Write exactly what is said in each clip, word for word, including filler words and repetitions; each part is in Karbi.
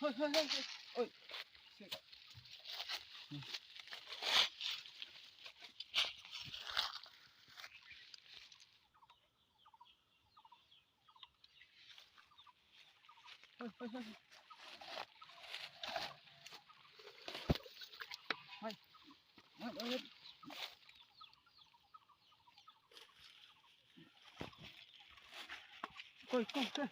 Hoi, hoi, hoi, hoi. Oi. Shit. Hoi, hoi, hoi. Hoi. Hoi, hoi, hoi. Koi, koi, koi.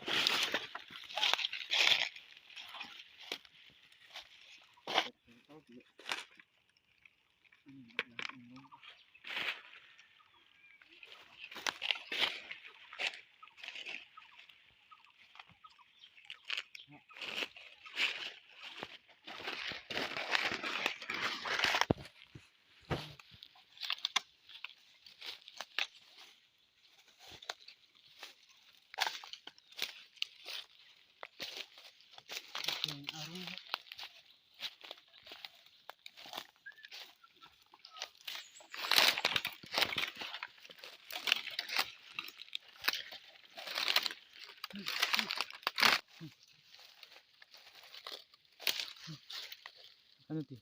Ano ti?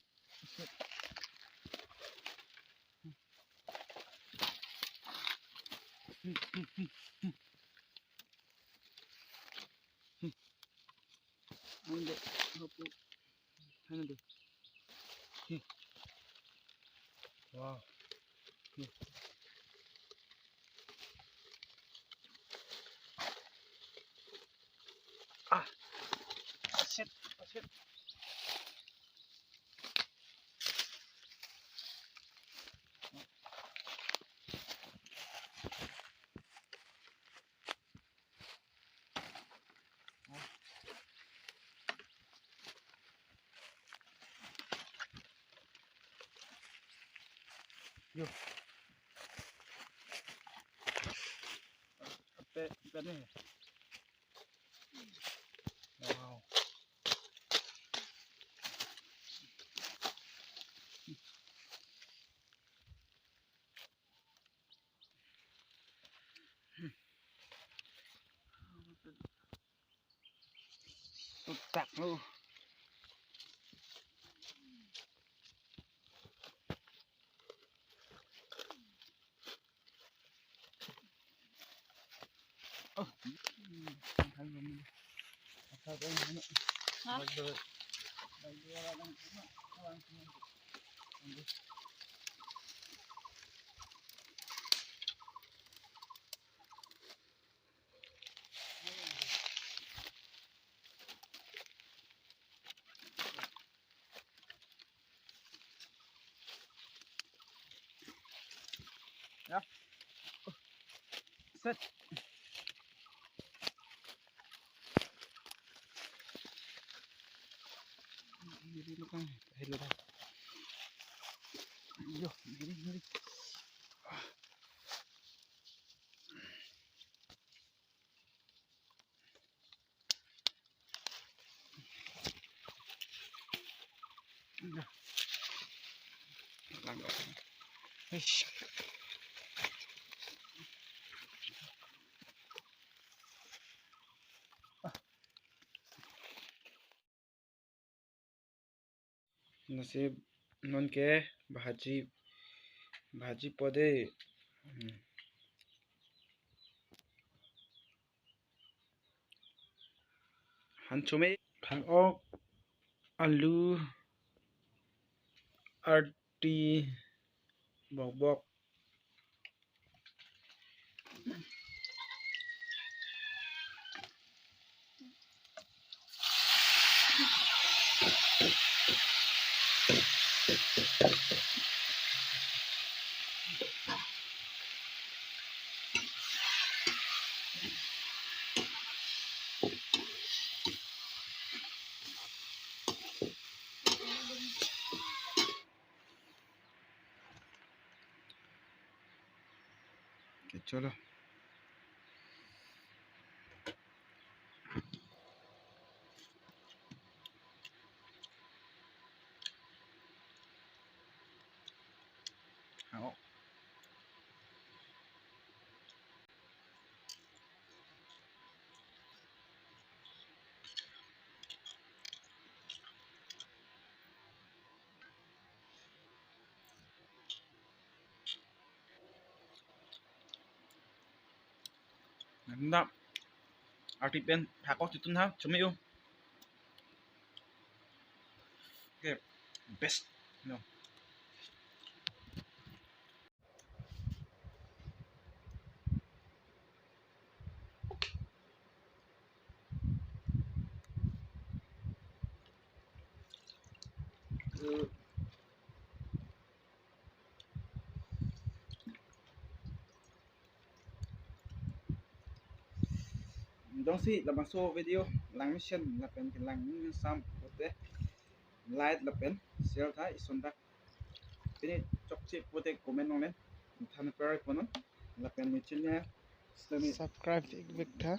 Ano de? Ano de? Wow. Ah. Asit, asit. Yo. Pe, pe ne. Wow. Tutak lo. Oh. Ha? Ya. Set. Diri lo kan, hello kan. Yo, diri, diri. Lasi non ke bhaji, bhaji po de. Hmm. Han chome. Phang ok, alu, arti, bokbok. Ke cholo. Hao. Nda arti pen phakok chitun ha, chumi u. Okay, best. No. Jongsi labangso video lang mesen lapen kelang mesen sam pote like lapen share tha, isun dak pini chokche pote comment nong len than per konon lapen ni channel sami subscribe ik bek tha.